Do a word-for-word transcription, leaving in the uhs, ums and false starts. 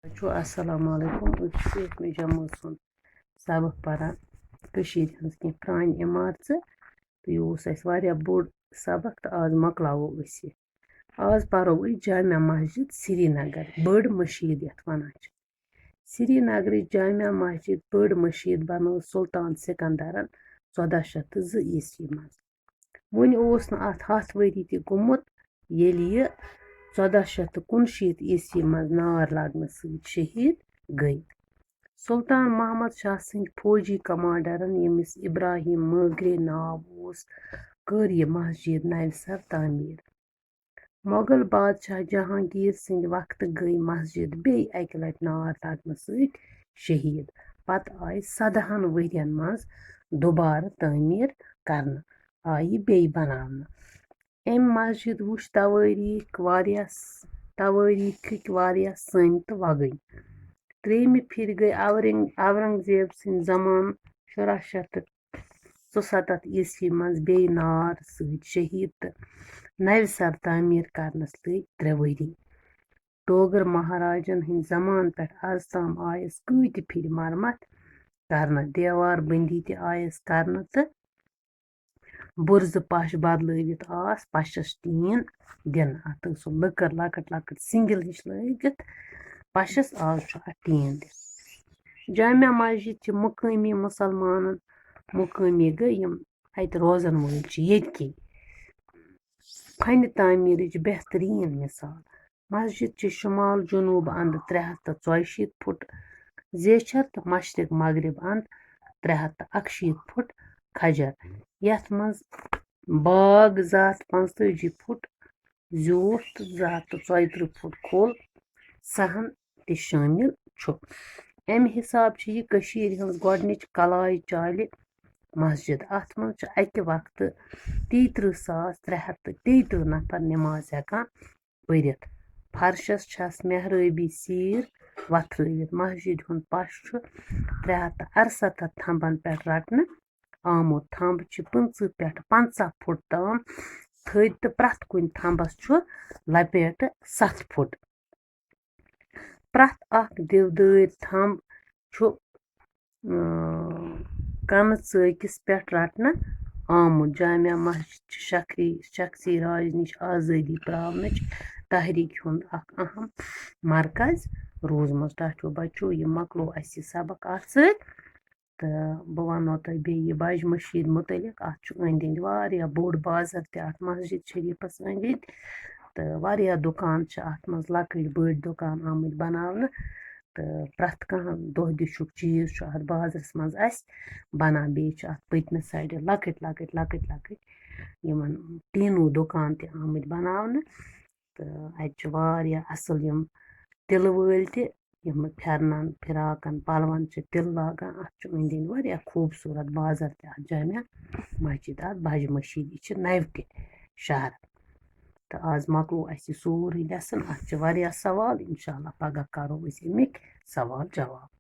چھُ، السلام علیکم۔ أسۍ چھِ شیخ نجامہٕ سُنٛد سبق پران، کٔشیٖرِ ہٕنٛز کینٛہہ پرٛانہِ عمارژٕ۔ تہٕ یہِ اوس اَسہِ واریاہ بوٚڑ سبق تہٕ آز مۄکلاوو أسۍ یہِ۔ آز پرو أسۍ جامع مسجد سرینگر، بٔڑ مٔشیٖد یَتھ وَنان چھِ۔ سرینگرٕچ جامع مسجد، بٔڑ مٔشیٖد، بنٲو سلطان سکندرن ژۄداہ شیٚتھ تہٕ زٕ عیسوی منٛز۔ وُنہِ اوس نہٕ اَتھ ہَتھ ؤری تہِ گوٚمُت، ییٚلہِ یہِ ژۄداہ شیٚتھ تہٕ کُنشیٖتھ عیسوی منٛز نار لگنہٕ سۭتۍ شہیٖد گٔے۔ سلطان محمد شاہ سٕنٛدۍ فوجی کمانڈرن، ییٚمِس ابراہیم مٲگرے ناو اوس، کٔر یہِ مسجد نوِ سر تعمیٖر۔ مۄغل بادشاہ جہانگیر سٕنٛدِ وقتہٕ گٔے مسجد بیٚیہِ اَکہِ لٹہِ نار لگنہٕ سۭتۍ شہیٖد۔ پتہٕ آیہِ سدہن ؤرین منٛز دُبارٕ تعمیٖر کرنہٕ، آیہِ بیٚیہِ بناونہٕ۔ أمۍ مسجد وُچھ توٲریٖخ واریاہ س-، توٲریٖخٕکۍ واریاہ سٔنۍ تہٕ وۄگٕنۍ۔ ترٛیٚیِمہِ پھِرِ گٔے اورنگ-، اورنگزیب سٕنٛدِ زمانہٕ، شُراہ شیٚتھ تہٕ ژُسَتَتھ عیسوی منٛز بیٚیہِ نار سۭتۍ شہیٖد تہٕ نَوِ سَر تعمیٖر کرنَس لٔگۍ ترٛےٚ ؤری۔ ڈوگر مہاراجن ہٕنٛدِ زمانہٕ پٮ۪ٹھ از تام آیس کۭتہِ پھِرِ مرمت کرنہٕ، دیوار بندی تہِ آیس کرنہٕ تہٕ بُرزٕ پش بدلٲوِتھ آس پشس ٹیٖن دِنہٕ۔ اتھ ٲس سۄ لٔکٕر لۄکٕٹ لۄکٕٹ سنگل ہِش لٲگِتھ پشس، آز چھُ اتھ ٹیٖن دِنہٕ۔ جامع مسجد چھِ مقٲمی مُسلمانن، مقٲمی گٔے یِم اتہِ روزن وٲلۍ چھِ ییٚتکی، فنِ تعمیٖرٕچ بہتریٖن مثال۔ مسجد چھِ شمال جنوب اندٕ ترٛےٚ ہتھ تہٕ ژۄیہِ شیٖتھ فُٹ زیچھر تہٕ مشرق مغرب اندٕ ترٛےٚ ہتھ تہٕ اَکہٕ شیٖتھ فُٹ کھجر، یتھ منٛز باغ زٕ ہتھ پانٛژتٲجی فُٹ زیوٗٹھ تہٕ زٕ ہتھ تہٕ ژۄیہِ ترٕٛہ فُٹ کھوٚل صحن تہِ شٲمِل چھُ۔ امہِ حساب چھِ یہِ کٔشیٖرِ ہٕنٛز گۄڈٕنِچ کلایہِ چالہِ مسجد۔ اتھ منٛز چھِ اکہِ وقتہٕ تیٚیہِ ترٕٛہ ساس ترٛےٚ ہتھ تہٕ تیٚیہِ ترٕٛہ نفر نماز ہٮ۪کان پٔرِتھ۔ فرشس چھس محرٲبی سیٖر وۄتھرٲوِتھ۔ مسجدِ ہُنٛد پش چھُ ترٛےٚ ہتھ تہٕ اَرسَتَتھ تھمبن پٮ۪ٹھ رٹنہٕ آمُت۔ تھمب چھِ پٕنٛژٕہ پٮ۪ٹھ پنٛژاہ فُٹ تام تھٔدۍ تہٕ پرٛٮ۪تھ کُنہِ تھمبس چھُ لپیٹہٕ ستھ فُٹ۔ پرٛٮ۪تھ اکھ دیودٲرۍ تھمب چھُ، اۭں، کنہٕ ژٲکِس پٮ۪ٹھ رٹنہٕ آمُت۔ جامع مسجد چھِ شخری، شخصی راج نِش آزٲدی پراونٕچ تحریٖک ہُنٛد اکھ اہم مرکز روٗزمٕژ۔ ٹاٹھیو بچو، یہِ مۄکلو اَسہِ یہِ سبق اَتھ سۭتۍ۔ تہٕ بہٕ وَنو تۄہہِ بیٚیہِ یہِ بَجہِ مٔشیٖد مُتعلِق۔ اَتھ چھُ أنٛدۍ أنٛدۍ واریاہ بوٚڑ بازر تہِ، اَتھ مسجد شریٖفَس أنٛدۍ أنٛدۍ۔ تہٕ واریاہ دُکان چھِ اَتھ منٛز، لۄکٕٹۍ بٔڑۍ دُکان آمٕتۍ بَناونہٕ۔ تہٕ پرٛٮ۪تھ کانٛہہ دۄہ دِشُک چیٖز چھُ اَتھ بازرَس منٛز اَسہِ بَنان۔ بیٚیہِ چھِ اَتھ پٔتمہِ سایڈٕ لۄکٕٹۍ لۄکٕٹۍ، لۄکٕٹۍ لۄکٕٹۍ یِمَن ٹیٖنوٗ دُکان تہِ آمٕتۍ بَناونہٕ۔ تہٕ اَتہِ چھِ واریاہ اَصٕل یِم تِلہٕ وٲلۍ تہِ، یِم پھٮ۪رنَن، فِراکَن، پَلوَن چھِ تِلہٕ لاگان۔ اَتھ چھُ أنٛدۍ أنٛدۍ واریاہ خوٗبصوٗرت بازر تہِ اَتھ جامع مسجد، اَتھ بَجہِ مٔشیٖد۔ یہِ چھِ نَوِ تہِ شہر۔ تہٕ آز مۄکلو اَسہِ یہِ سورُے lesson۔ اَتھ چھِ واریاہ سوال، اِنشاء اللہ پَگاہ کَرو أسۍ اَمِکۍ سوال جواب۔